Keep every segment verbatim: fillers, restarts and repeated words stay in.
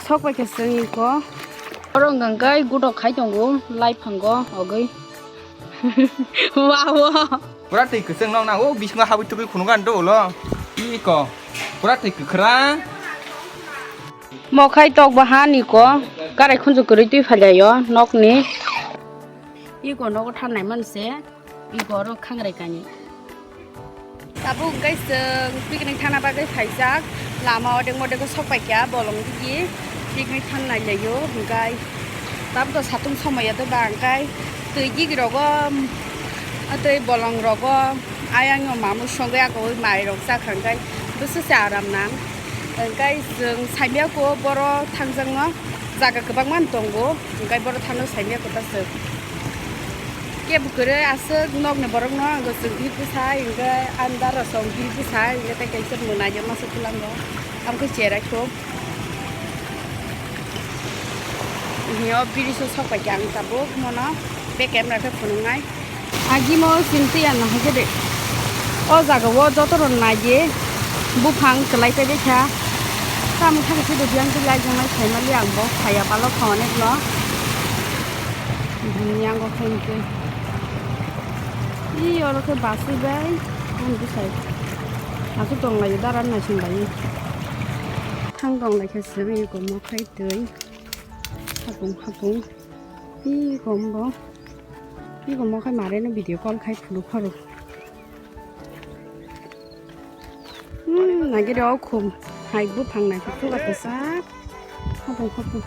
Thok bai khe chwng iko. Oro wngkha khe gutok khai tongo lai phango ogwi. Wow. Pura twi kwchwng nok nango, bisingo habwi tubui phunukgo ani dolo. Iko. Pura twi kwkhwrang. Mokhai tok bo hani ko. Karai khunju kwrwi twi phailaio nokni. Iko nogo thanai manse. Iko oro khangrai kani. Tabuk hwnkhe chwng picnic thana bagwi phaijak. Lama odeng modeng sok paikha bolong digi picnic than nailaio hwnkhe tabuk satung somoi ya ba hwnkhe twi digi rogo tei bolong rogo ayang no mamwi songwi ako mairok chakha hwnkhe bwswk se aram nang hwnkhe chwng saimya ko boro thangjakno jaga kwbangma tongo hwnkhe boro thangno saimya ko ta chwng. Kebo kwrwi aswk nokni borokno ang chwng hir bwsai hwnkhe andar rok song hir bwsai hwnkhe tei kaisa mwnaio masa twlango. Amo khe cherai thok. Hini o bridge o sok pai khe ang tabuk mono bag camera khe phunuknai. Agimo chwng twi ano hai khe de. O jaga o joto rok nai di buphang kwlai paibai kha. Tamo thang khe de biyang twi lai jang lai khai mali ang bo khaya palo kha onek no. Bini yango khe hwnkhe. Ih, oro khe baswi bai. Ani bwsai. Aswk tong lai dara naising bai. Thang tong lai khe simi komo khai twi. Hapung hapung. Ih, kombo. Ih, komo khai mare no video call khai phunuk khoro. Hmm, nagiri o khum. Hai buphang nai khe thuga kwchak. Hapung hapung.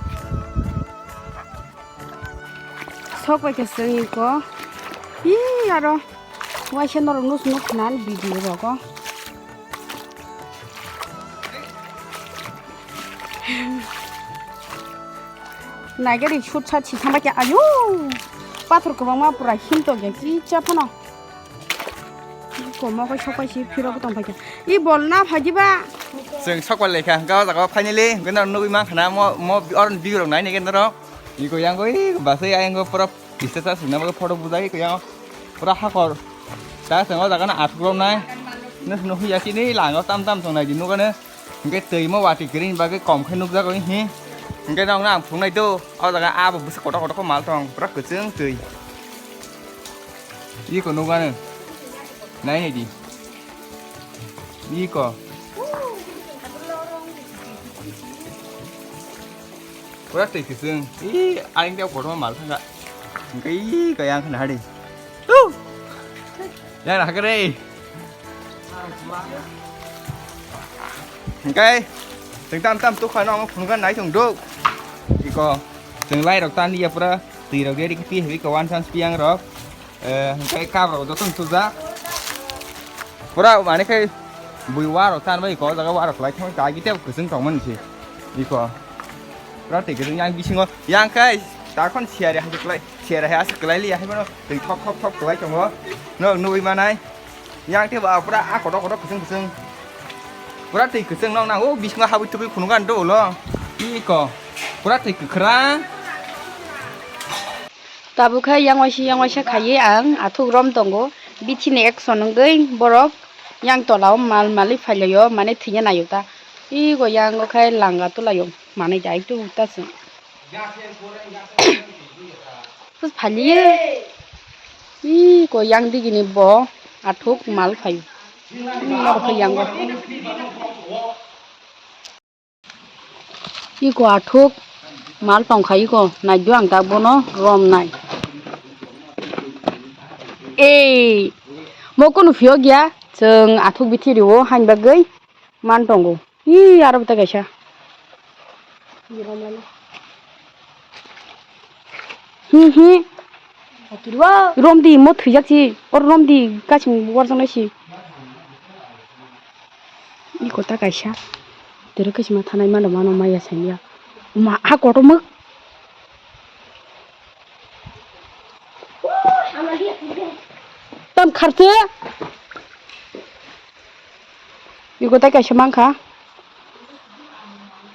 Sok bai khe chwng iko. Hi aro. Waisa norok nus nuk khna video rogo. Nagiri sut sat si thang bai khe ayo. Pathor kwbangma pura him tong ya kicha phano. Komo khe sok pai si phirok tong pai kha. I bol na phaji ba. Chwng sok pai lai kha. Hwnkhe o jaga o finally hwnkhe norok nugwi man khna mo mo oroni video rok nai nai khe norok. Iko yang oi basai ayang pura pista sa sina bagwi photo bujai iko yang pura hakor. Ta chwng o jaga no athuk rok nai. Nus no huya chini lang o tam tam chwng nai di nugano. Hwnkhe twi mo watwi kwrwini bagwi kom khe nukjago hi. Hwnkhe nokno ang phunuknai do. O jaga abo bwswk kotor kotor khe mal tong pura kwchwng twi. Iko nukano. Nai nai di. Iko. Pura twi kwchwng. Ih, aing tei kotorma mal thangkha. Hwnkhe ih, kaya wngkha nahari. Yang nahakhe re. Hwnkhe, chwng tam tam tukha no phunukha nai chwng duk. Iko, chwng lai rok tan ya pura twi rok ready khe pi hebi ko one chance pi ang rok. Eh, hwnkhe kap rok joto no tujak. Pura mani khe bui wa rok tan bai ko jaga wa rok lai thang ta gite kwchwng tong mani se. Iko. Pura twi kwchwng yang bisingo yang khe ta khon siya re ha kwlai siya re ha kwlai li hai mano twi thok thok thok kwlai tongo. No nugwi manai. Yang te ba pura a kotor kotor kwchwng kwchwng. Pura twi kwchwng nok nango bisingo habwi tubui phunukha ani dolo. Iko. Pura twi kwkhwrang. Tabuk khe yang waisa yang waisa khaiwi ang athuk rom tongo. Bithi ni action wngwi borok yang tola o mal malik phailaio mane thwina naio ta. Ego yang o khe langa tulaio manwi dai tu ta chwng. Phaliye. Ih, ko yang digini bo athuk mal phaio. Ih, norok khe yang o. Iko athuk mal tongkha iko naidi ang ta bono rom nai. Ei, mo kunu phiyok ya, chwng athuk bithi rio hain bagwi man tongo. Hi, aro bwtwi kaisa. Hi, hi. Romdi, mo thwijak si. Or romdi, kasing warjaknai si. Iko ta kaisa. Tere kaisa ma thanai mano, mano maya sanya. Ma, ha koto mo. Tam kharthe. Iko tai kaisa mankha.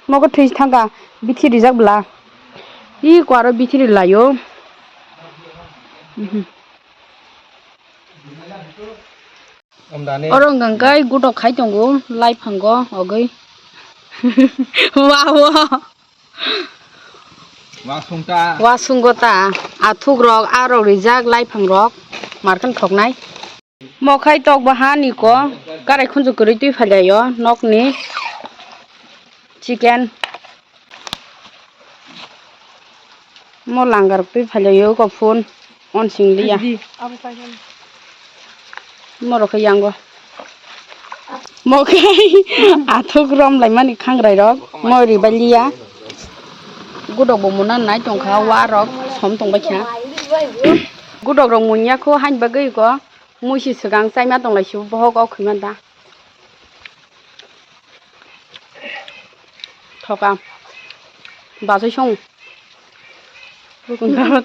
Nogo thwi thangkha bithi rijak bwla. Iko aro bithi rilaio. Mhm. Oro wngkha khe gutok khai tongo lai phango ogwi. Wow. Wasung ta. Wasungo ta, athuk rok, arok rijak, laiphangrok, markhan thoknai. Mokhai tok bo ha ni ko, karai khunju kwrwi twi phailaio, nokni chicken. Mo langarok twi phailaio, ko phone on sing liya. Morok khe yango. Mo khe athuk rom laimani khangrai rok, mo ribai liya. Gudok bo muna nai tongkha, wa rok som tongbai kha. Gudok rok munya kho hain bagwi ko, muisi swkang chaima tonglai si bohok o khwi man da. Thoka. Basai song.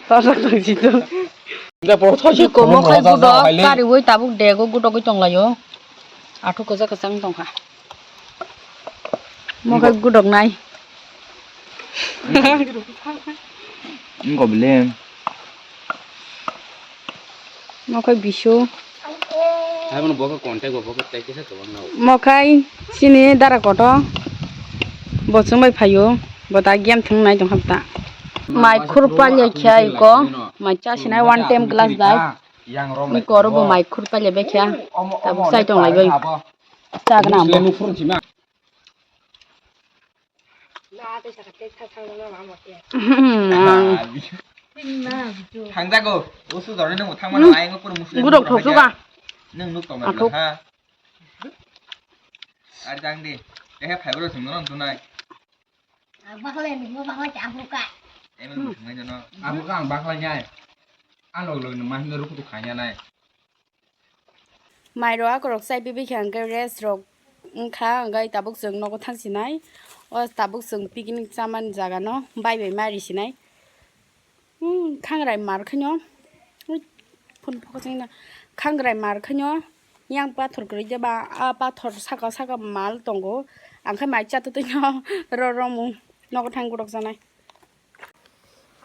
Torsak tang si to. Iko mo khai gudok, kariwi tabuk dego gudogwi tonglaio. Athuk kwchak kwchang tongkha. Mo khai gudok nai. Wngkha bile. Mo khai bisu. Hai bono bo khe contact bo, bo khe tei kisa kwbang nao. Mo khai chini dara koto. Bo chwng bai phaio. Bo ta game thwng nai tong kha ta. Mai khur palya khe ai ko. Mai cha sinai one time glass dai. Ni koro bo mai khur palya be khe. Tabuk sai tong lai bai. Cha gana bo. Thangjago, usu dore nung thangmano ayang pur muslim. Gudok thoksuka. Nung nuk tong na ha. Ar jang di. Ehe phai bro sung non tunai. Ang bakle ni mo bakle cha buka. Emel sung nai no. Ang buka ang bakle nyai. Ang log log ni mah no ruk tu khanya nai. Mai rok akorok chai pipi khe hwnkhe rest rok wngkha, hwnkhe tabuk chwng nogo thang sinai. O tabuk chwng picnic chamani jaga no bai bai mari sinai. Hmm, khangrai mar khaino. Ui, phone focus wngna. Khangrai mar khaino. Yang pathor kwrwi de ba, a pathor saka saka mal tongo. Ang khe mai cha twtwi no ro romung nogo thang gudok janai.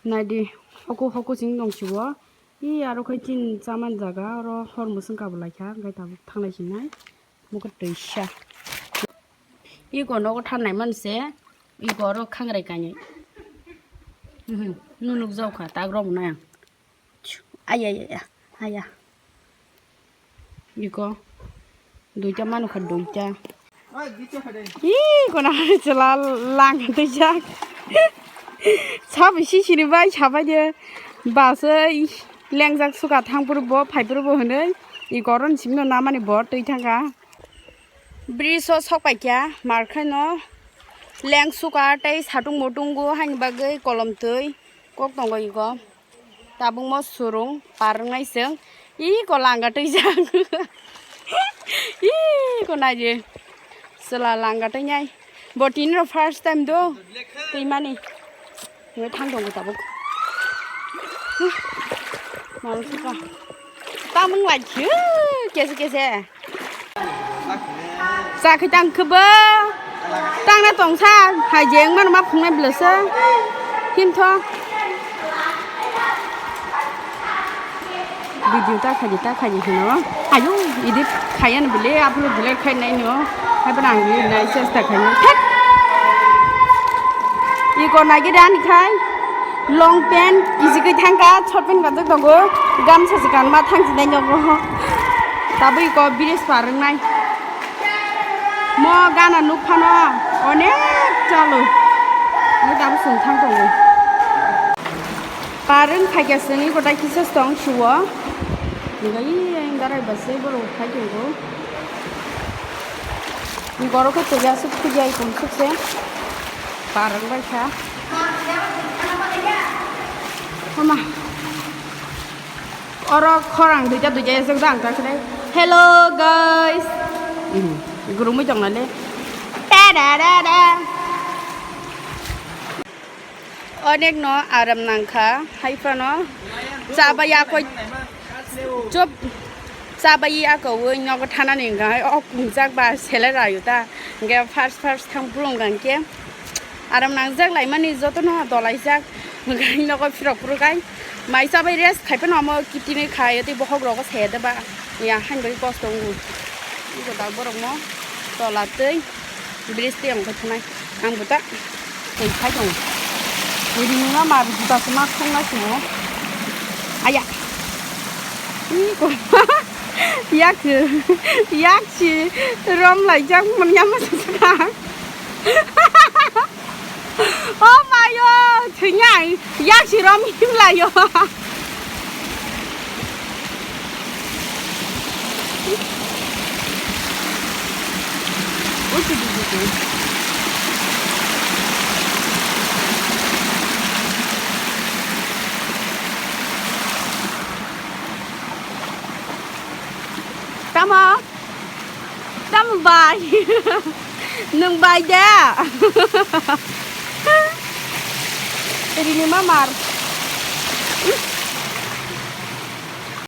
Naidi, hoku hoku sing tong sibo. I aro khai chin chaman jaga, oro hor musung kabo laikha, hwnkhe tabuk thanglai sinai. Mukhe twisa. Iko nogo thanai manse, iko oro khangrai kainwi. Mhm, nunuk jaukha, tak romnai ang. Chu, aya, aya, aya, aya. Iko, duita manu kha, duita. Ih, kona chwla lang twijak. Sabai sisini bai sabai de. Basai lengjak suka thangphuru bo, phaiphuru bo hinwi. Iko oro ni simi no namani bo twi thangkha. Bridge o sok paikha, mar khaino leng suka tei satung mutungo haini bagwi kolom twi kok tongo iko. Tabukmo surung par wngnai chwng. Ih, ko langa twijak. Ih, ko naidi. Chwla langa twijnai. Bo tini rok first time do. Twimani. Ngai thang tongo tabuk. Huh. Mang suka. Tamung lai khe kese kese. Chakhe tang khebo. Tangna tongsa. Hai jeng mano ma phungnai blesa. Himtho. Video ta khaidi ta khaidi hino. Ayo, edit khaya ni bile, upload delete khai nai no. Hai bana ang video nai chesta khai no. Thek. Iko nai ge dan khai. Long pant, kisi kai thangka, short pant kanjak tongo. Gamsa se kanma thang sinai nogo. Tabuk iko bridge par wngnai. Mo gana nuk phano onek chalo. Ni tabuk sung thang tongo. Par wng phaikha chwng iko dai kisa tong suo. Ngai garai ba se borok phai tongo. Borok khe twi aswk thwi jai tong suk se. Par wng bai kha. Hama. Oro khorang duita duita esok da ang ta khe. Hello guys. Gurumui tong nale. Ta da da da. Onek no aram nangkha hai phano. Chabai akoi chop chabai akoui nogo thanani hwnkha hai o kungjak ba sele rayu ta. Hwnkhe first first thang bulong hwnkhe. Aram nangjak laimani jotono dolaijak. Hwnkhe nogo phirok phuru kai. Mai chabai rest khai phano omo kitini khai tei bokhok rogo saya deba. Ya hain bai kosto wngo. Iko da borok mo tola tei bridge tei ongkha thanai. Ang bo ta tei khai tongo. Rimima mar juta se ma khung na simo. Aya. Ih, ko. Yak se. Yak se. Rom lai jak man ya ma sa sa. Oh my god. Thenya. Yak se rom him lai yo. Tamo? Tamo bai? Nwng bai de? Rini mamar.